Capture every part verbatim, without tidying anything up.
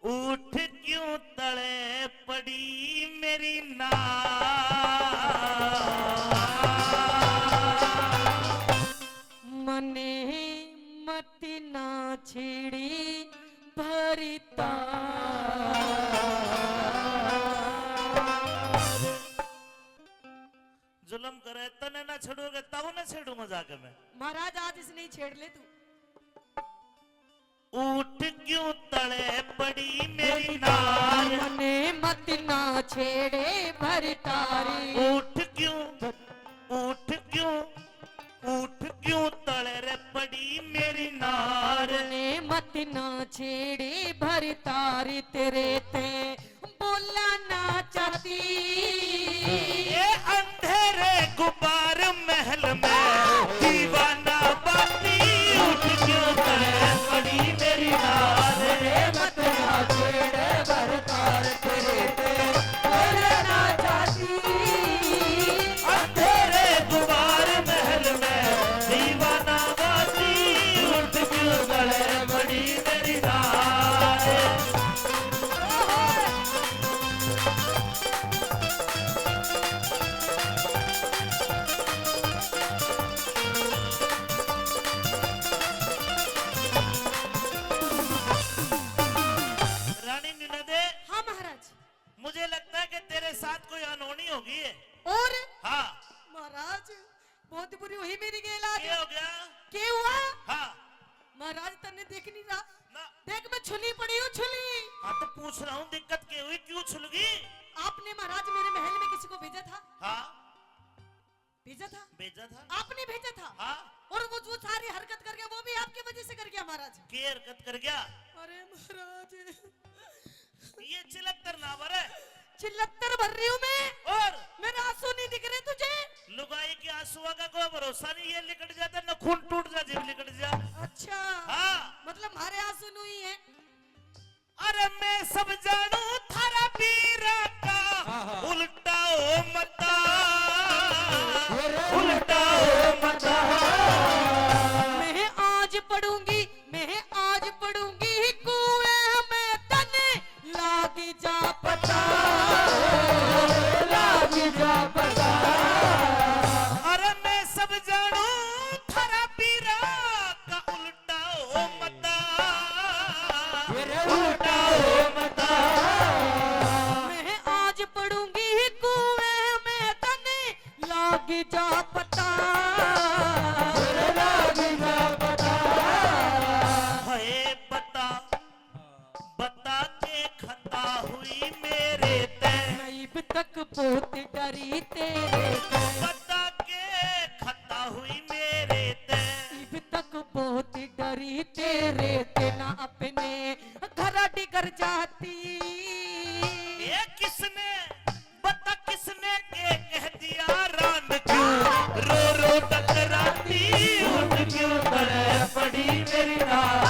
उठ क्यों तले पड़ी मेरी नार। मने मत ना छेड़ी भरता। जुल्म करे, तने ना छेड़ूंगा, तब ना छेड़ूंगा जाके मैं। महाराज, आज इसने ही छेड़ ले तू। उठ क्यों तले पड़ी मेरी नार। मने मत ना छेड़े भरतारी। उठ क्यों, उठ क्यों, उठ क्यों तले रे पड़ी मेरी नार। मने मत ना छेड़े भरतारी, तेरे ते बोला ना चाहती। ये अंधेरे गुबार महल में दीवाना बाती। उठ क्यों तले पड़ी मेरी नार। मत ना छेड़े भरतार, तेरे ते बोला ना चाहती। अंधेरे गुबार महल में दीवाना बाती। उठ क्यों तले पड़ी मेरी नार। रानी नैना दे। हाँ महाराज। मुझे लगता है कि तेरे साथ कोई अनहोनी हो गई है। और? हाँ। महाराज, बहुत बुरी हुई मेरी गेल आज। क्या हो गया? क्या हुआ? हाँ। महाराज, तन्ने देख नहीं रहा। ना। देख, मैं छुली पड़ी हूँ, छुली। हाँ, तो पूछ रहा हूँ, दिक्कत क्या हुई, क्यों छुल गई? आपने महाराज मेरे महल में किसी को भेजा था? हाँ। भेजा था? भेजा था। आपने भेजा था? हाँ। और वो जो सारी हरकत कर गया, वो भी आपकी वजह से कर गया महाराज। क्या हरकत कर गया? अरे महाराज, ये चिलत्तर ना भरे। चिलत्तर भर रही हूँ मैं। और? मेरे आंसू नहीं दिख रहे तुझे? लुगाई के आंसुओं का कोई भरोसा नहीं, ये लिकट जाता ना, खून टूट जा, जिब लिकट जा। अच्छा। हाँ। मतलब हमारे आंसू नहीं है। अरे मैं सब जानू थारा पीरा का। हाँ, हाँ। उल्टा हो मता, अरे उल्टा हो मता। मैं आज पढ़ूंगी, मैं आज पड़ूंगी कुएं में, तने लाग जा पता, लाग जा पता। अरे मैं सब जानू थारा पीरा का, उल्टा हो मता, अरे उल्टा हो मता। मैं आज पड़ूंगी कुएं में, तने लाग जा पता, अरे लाग जा पता। हाय बता, बता के खता हुई मेरे ते। मैं इब तक बहुत डरी तेरे ते। बता के खता हुई मेरे ते। इब तक बहुत डरी तेरे ते, ना अपने घर डिगर जाती। ये किसने बता किसने के कह दिया रांद क्यों रो रो टकराती, उठ क्यों तड़े पड़ी मेरी नार।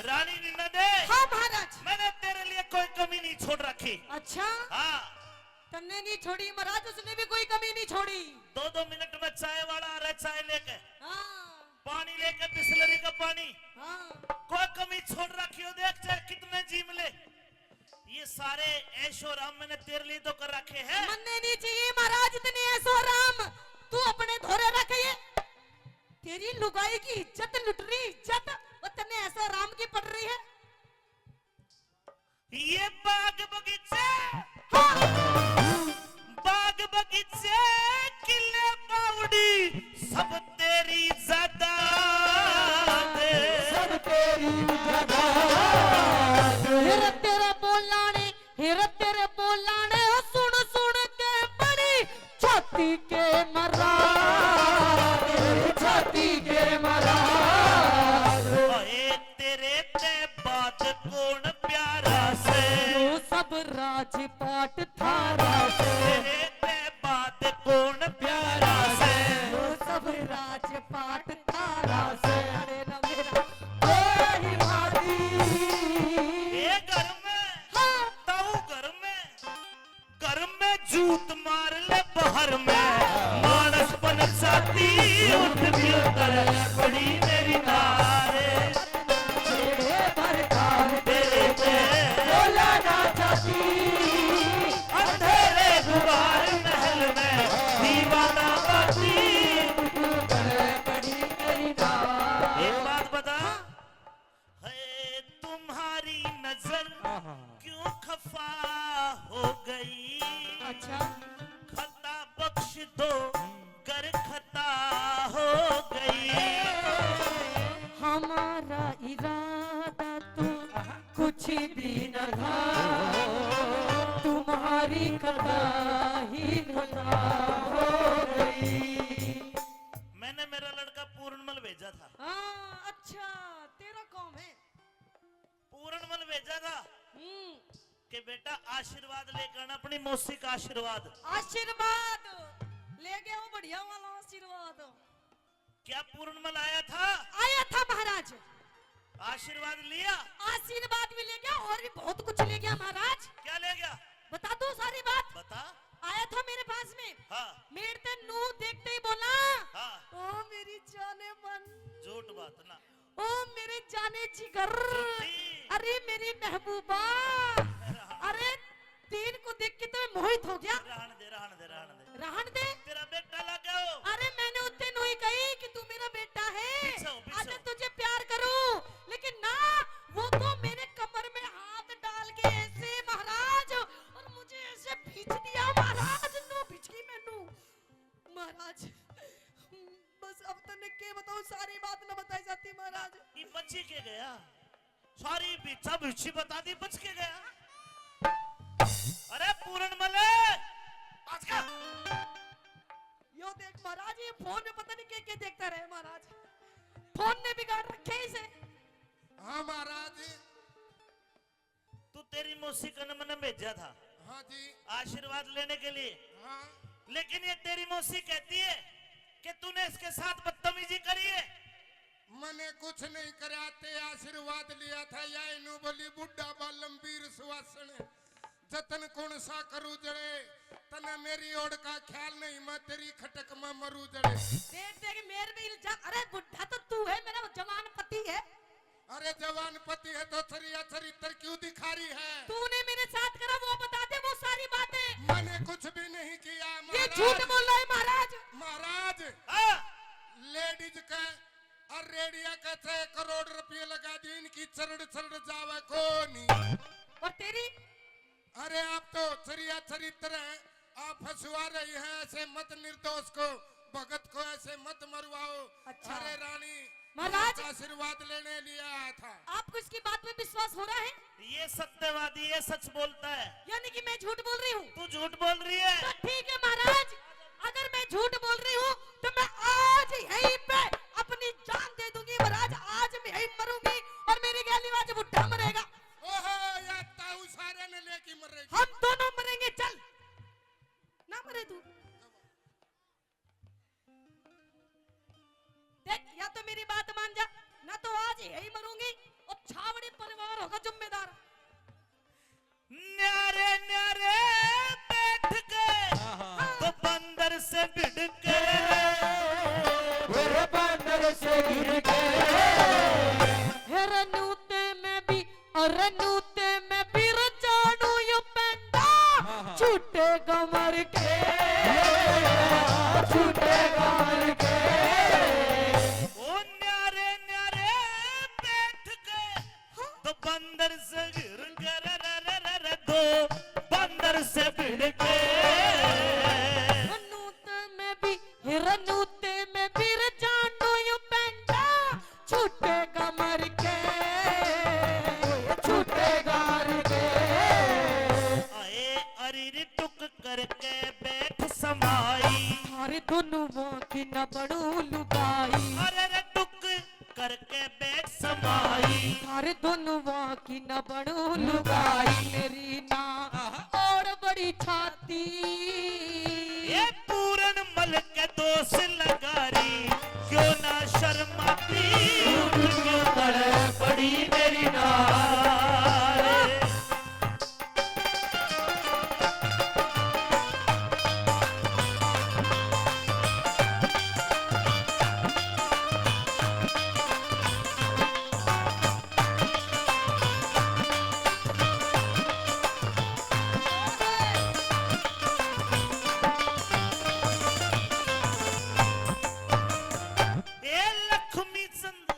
रानी नैना दे। हाँ महाराज। मैंने तेरे लिए कोई कमी नहीं छोड़ रखी। अच्छा। हाँ। तन्ने नहीं छोड़ी महाराज, उसने भी कोई कमी नहीं छोड़ी। दो दो मिनट में चाय वाला आ रहा है, चाय लेके। हाँ। पानी लेके, बिसलरी का पानी। हाँ। कोई कमी छोड़ रखी हो, देख चाहे कितने जी मिले। ये सारे ऐशो आराम मैंने तेरे लिए तो कर रखे हैं। मन्ने नहीं चाहिए महाराज इतने ऐशो आराम, तू अपने धोरे रख। ये तेरी लुगाई की इज्जत लुट रही, इज्जत, वो तन्ने ऐशो आराम की पड़ रही है। ये बाग बगीचे, हाँ। बाग बगीचे, किले बावड़ी, सब तेरी जायदाद। सब तेरी जायदाद। फिर तेरा बोलाने, फिर तेरे बोलाने, सुन सुन के बड़ी छाती के मरा, छाती के मरा। हाय तेरे ते बात कौन प्यारा से? वो सब राजपाट थारा से। तेरे ते बात कौन प्यारा से? वो सब राजपाट थारा से। अरे ना मेरा कोई भाभी। ए घर में, हाँ। ताऊ घर में, घर में जूत मार ले बाहर में, मानस बन जाती उठ भी उतर पड़ी मेरी नारे। छेड़े भरता तेरे पे बोला ना चाहती, अंधेरे गुबार महल में दीवाना बाती। एक बात बता, है तुम्हारी नजर आहा। क्यों खफा हो गई? अच्छा। खता बख्श दो, गर खता हो गई। हमारा इरादा तो आहा। कुछ भी न था, तुम्हारी खता ही खता हो गई। मैंने मेरा लड़का पूर्णमल भेजा था। हाँ, अच्छा, तेरा काम है। पूरणमल भेजा था हम्म। कि बेटा आशीर्वाद लेकर आना, अपनी मौसी का आशीर्वाद। आशीर्वाद ले गया वो, बढ़िया वाला आशीर्वाद। क्या पूरणमल आया था? आया था महाराज। आशीर्वाद लिया? आशीर्वाद भी ले गया और भी बहुत कुछ ले गया महाराज। क्या ले गया? बता दूं सारी बात? बता। आया था मेरे पास में। हाँ। मेरे ते नू देखते ही बोला, हाँ। ओ मेरी जाने मन। झूठ बात ना। ओ मेरे जाने जिगर, झूठी। अरे मेरी महबूबा, अरे तीन को देख के तो मैं मोहित हो गया। रहन दे, रहन दे, रहन दे। रहन दे। तेरा बेटा लग गया हो। अरे मैंने उत्ते नू ही कही कि तू मेरा बेटा है, पीछे हो, पीछे आज हो। तुझे प्यार करूं, लेकिन ना, वो तो मेरे कमर में हाथ डाल के ऐसे महाराज, और मुझे ऐसे भींच दिया महाराज, नू भींच गई मैनू। महाराज, बस अब तन्ने के बताऊं, सारी बात ना बताई जाती महाराज। ये बची के गया, सारी बिच्छा बिच्छी बता दी, बच के गया। अरे पूरणमल, आज का यो देख महाराज, ये फोन में पता नहीं के के देखता रहे महाराज, फोन ने बिगाड़ रखे इसे। हाँ महाराज। तू तेरी मौसी कने मने भेजा था। हाँ जी। आशीर्वाद लेने के लिए। हाँ। लेकिन ये तेरी मौसी कहती है कि तूने इसके साथ बदतमीजी करी है। मैंने कुछ नहीं करा, ते आशीर्वाद लिया था। या इनू बोली, बुढ़ा बालम बीर सुवासण, जतन कौन सा करू जड़े, तने मेरी ओड़ का ख्याल नहीं, मैं तेरी खटक में मरू जड़े। देख देख मेरे पे इल्जाम, अरे बुढ़ा तो तू है, मेरा जवान पति है। अरे जवान पति है तो चरिया चरित्र क्यों दिखा रही है? तूने मेरे साथ करा वो बता दे वो सारी बातें। मैंने कुछ भी नहीं किया ये महाराज। झूठ बोल रहा है महाराज। महाराज, हाँ। लेडीज के और रेडिया के छह करोड़ रुपये लगा दी, इनकी चरड़ चरड़ जावे कोनी। और तेरी? अरे आप तो चरिया चरित्र हैं, आप फंसवा रही हैं, ऐसे मत निर्दोष को, भगत को ऐसे मत मरवाओ। अच्छा। अरे रानी, महाराज। मैं आशीर्वाद लेने लिए आया था। आपको इसकी बात पे विश्वास हो रहा है? ये सत्यवादी, ये सच बोलता है। यानी कि मैं झूठ बोल रही हूँ? तू झूठ बोल रही है। तो ठीक है महाराज, अगर मैं झूठ बोल रही हूँ तो मैं आज यहीं पे अपनी जान दे दूंगी महाराज, आज मैं यहीं मरूंगी और मेरी गैली आज बुढ़ा मरेगा। ओहो, या ताऊ सारे ने लेके मरेगी। हम दोनों मरेंगे, चल। ना मरे तू। देख, या तो मेरी बात मान जा, ना तो आज यही मरूंगी और छावड़ी परिवार होगा जिम्मेदार। न्यारे न्यारे बैठ के तो बंदर से भिड़ के, फिर बंदर से गिर के। हेरा नूते में भी, अरे नूते में भी रजानू यो पेंडा, हाँ, हाँ। छूटेगा मर के, छूटेगा मर के। ओ न्यारे न्यारे बैठ के तो बंदर से गिर के, रे, रे, रे, रे, रे, दो बंदर से भिड़ के। रनूत में भी, रनूत में भी रजानू यो पेंडा, छूटेगा मर के, छूटेगा मर के। आए अरे रे टुक करके बैठ समाई। थारे दोनों माँ की न बड़ू लुगाई। अरे रे टुक करके बैठ समाई। थारे दोनों वां की न बनू लुगाई मेरी ना और बड़ी छाती। ये पूरन मल के दोष लगारी, क्यों ना शर्माती। क्यों बड़े बड़ी मेरी ना। ए लक्ष्मी चंद,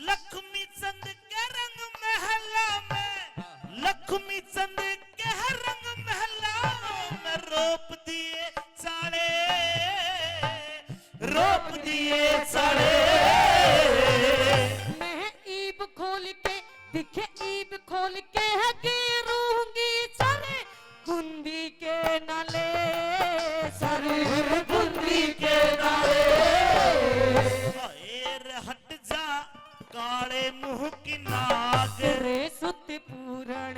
लक्ष्मी चंद के रंग महला में, लक्ष्मी चंद के रंग महला में रोप दिए चाले, रोप दिए चाले। मैं ईब खोल के दिखे ईब खोल के है गिरूंगी सर गुंदी के नाले, सर गुंदी के नाले। ए रे हट जा काले मुंह की नाग। रे सुत पूरण